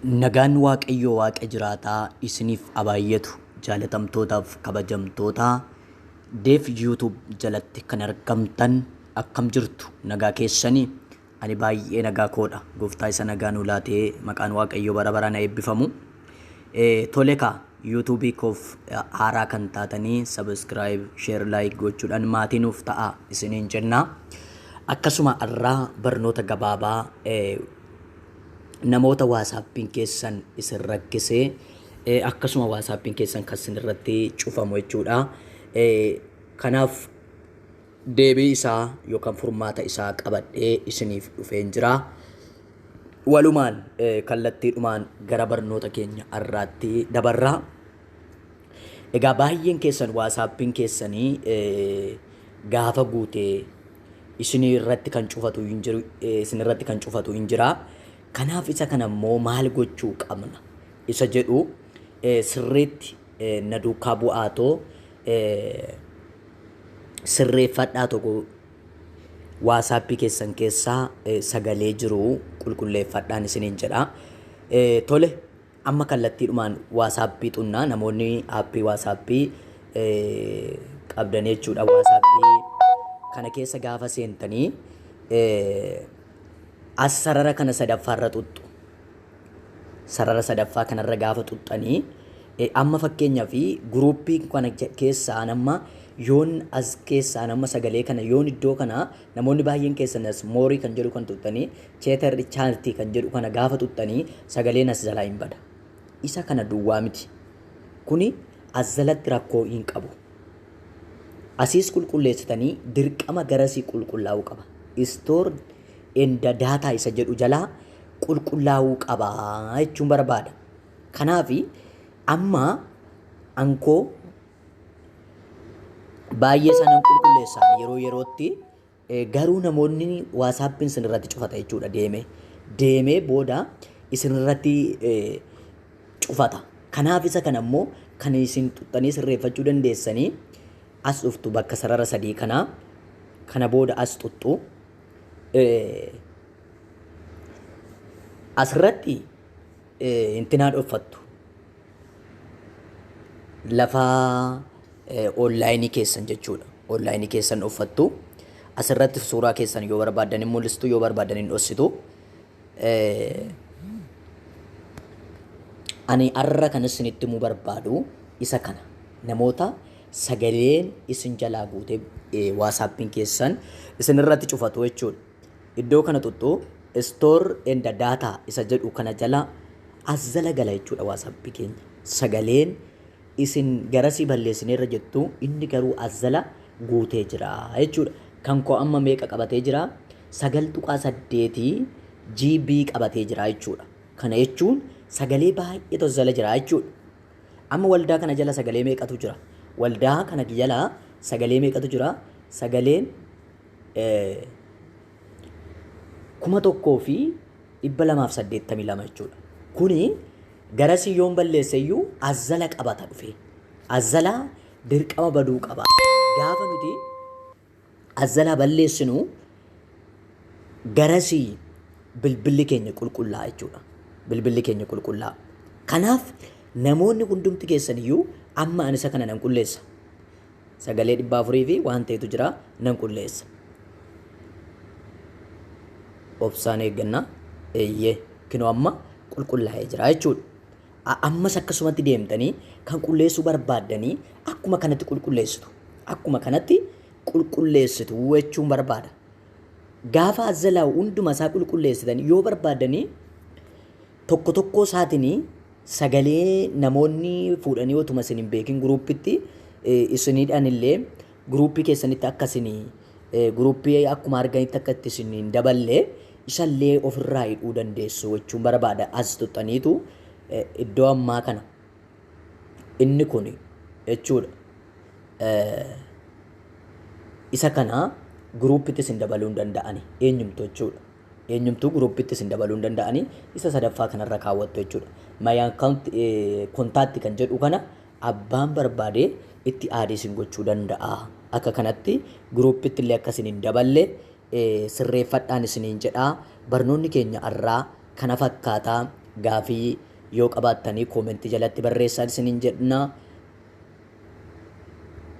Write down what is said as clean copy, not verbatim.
Nagaan Waaqayyoo Waaqa jiraataa isiniif haa baay'atu. Jaalatamtootaaf kabajamtoota Deef YouTube jalatti kan argamtan akkam jirtu nagaa keessanii? Ani baay'ee nagaa koodha. Gooftaa isa nagaa nu laatee maqaan Waaqayyoo bara baraan haa eebbifamu. Tole kaa YouTube koof haaraa kan taatanii subscribe, share, like gochuudhaan maatii nuuf ta'a isiniin jenna. Akkasuma irraa barnoota gabaabaa namoota waasaappiin keessan isin rakkisee, akkasuma waasaappiin keessan kan isin irratti cufamu jechuudha. Kanaaf deebii isaa yookaan furmaata isaa qabadhee isiniif dhufeen jira. Walumaan kallattiidhumaan gara barnoota keenya har'aatti dabarra. Egaa baay'een keessan waasaappiin keessanii gaafa guutee isin irratti kan cufatu hin jiru, isin irratti kan cufatu hin jira. Kanaaf isa kana immoo maal gochuu qabna isa jedhu sirriitti na duukaa bu'aatoo sirreeffadhaa tokko waasaappii keessan keessaa sagalee jiru qulqulleeffadhaan isiniin jedha. Tole amma kallattiidhumaan waasaappii xunnaa namoonni aappii waasaappii qabdan jechuudha. Waasaappii kana keessa gaafa seentanii as sarara kana sadaffaarra xuxxu. Sarara sadaffaa kanarra gaafa xuxxanii amma fakkeenyaaf guruuppii kana keessaan amma yoon as keessaan amma sagalee kana yoon iddoo kana namoonni baay'een keessan as moorii kan jedhu kan xuxxanii cheetarri chaaltii kan jedhu kana gaafa xuxxanii sagaleen as jalaa hin bada. Isa kana duwwaa miti. Kuni as jalatti rakkoo hin qabu. Asiis qulqulleessitanii dirqama garasii qulqullaa'uu qaba. Store and data isa jedhu jalaa qulqullaa'uu qaba jechuun barbaada. Kanaaf amma ankoo baay'ee sanan qulqulleessaa yeroo yerootti, garuu namoonni waasaappiin isin irratti cufata jechuudha deemee. Deemee booda isin irratti cufata. Kanaaf isa kana immoo kan isin xuxxanii sirreeffachuu dandeessanii as dhuftu bakka sarara sadii kanaa kana booda as xuxxu. Asirratti intinaa dhoffattu. Lafa onlaayinii keessan jechuudha. Onlaayinii keessan dhoffattu. Asirratti suuraa keessan yoo barbaaddan hin mul'istu, yoo barbaaddan hin dhossitu. Ani har'a kan isinitti himuu barbaadu isa kana. Namoota sagaleen isin jalaa guutee waasaappiin keessan isin irratti cufatu jechuudha. Iddoo kana xuxxu store and data isa jedhu kana jala as jala gala jechuudha waasaappii keenya. Sagaleen isin garasii balleessineerra jettu inni garuu as jala guutee jira jechuudha. Kan koo amma meeqa qabatee jira? 9.8 GB qabatee jira jechuudha. Kana jechuun sagalee baay'eetu as jala jira jechuudha. Amma waldaa kana jala sagalee meeqatu jira? Waldaa kana jala sagalee meeqatu jira? Sagaleen 1282 jechuudha. Kuni garasii yoon balleesse iyyuu as jala qabata dhufe. As jala dirqama baduu qaba. Gaafa nuti as jalaa balleessinu garasii bilbilli keenya qulqullaa jechuudha. Bilbilli keenya qulqullaa. Kanaaf namoonni hundumti keessan iyyuu amma ani isa kana nan qulleessa. Sagalee 400 fi waan ta'etu jira nan qulleessa. Obsaan eegganna. Eeyyee kinoo amma qulqullaa'ee jira jechuudha. Ammas akkasumatti deemtanii kan qulleessuu barbaaddanii akkuma kanatti qulqulleessitu. Akkuma kanatti qulqulleessitu jechuun barbaada. Gaafa as jalaa hunduma isaa qulqulleessitan yoo barbaaddanii tokko tokkoo isaatiin sagalee namoonni fuudhanii otuma isin hin beekin guruuppitti isiniidhaan illee guruuppii keessanitti akka isin guruuppii akkuma arganitti akka itti isin hin daballe isallee ofirraa hidhuu dandeessu jechuun barbaada. As tuxxaniitu iddoo ammaa kana inni kun jechuudha. Isa kana guruuppitti isin dabaluu hin danda'ani eenyumtu jechuudha. Eenyumtuu guruuppitti isin dabaluu hin danda'ani isa sadaffaa kanarra kaawwattu jechuudha. My account contact kan jedhu kana abbaan barbaade itti aadii isin gochuu danda'a. Akka kanatti guruuppitti illee akka isin hin daballe sirreeffadhaan isiniin jedha. Barnoonni keenya har'aa kana fakkaataa. Gaafii yoo qabaattanii koomentii jalatti barreessaa isiniin jedhna.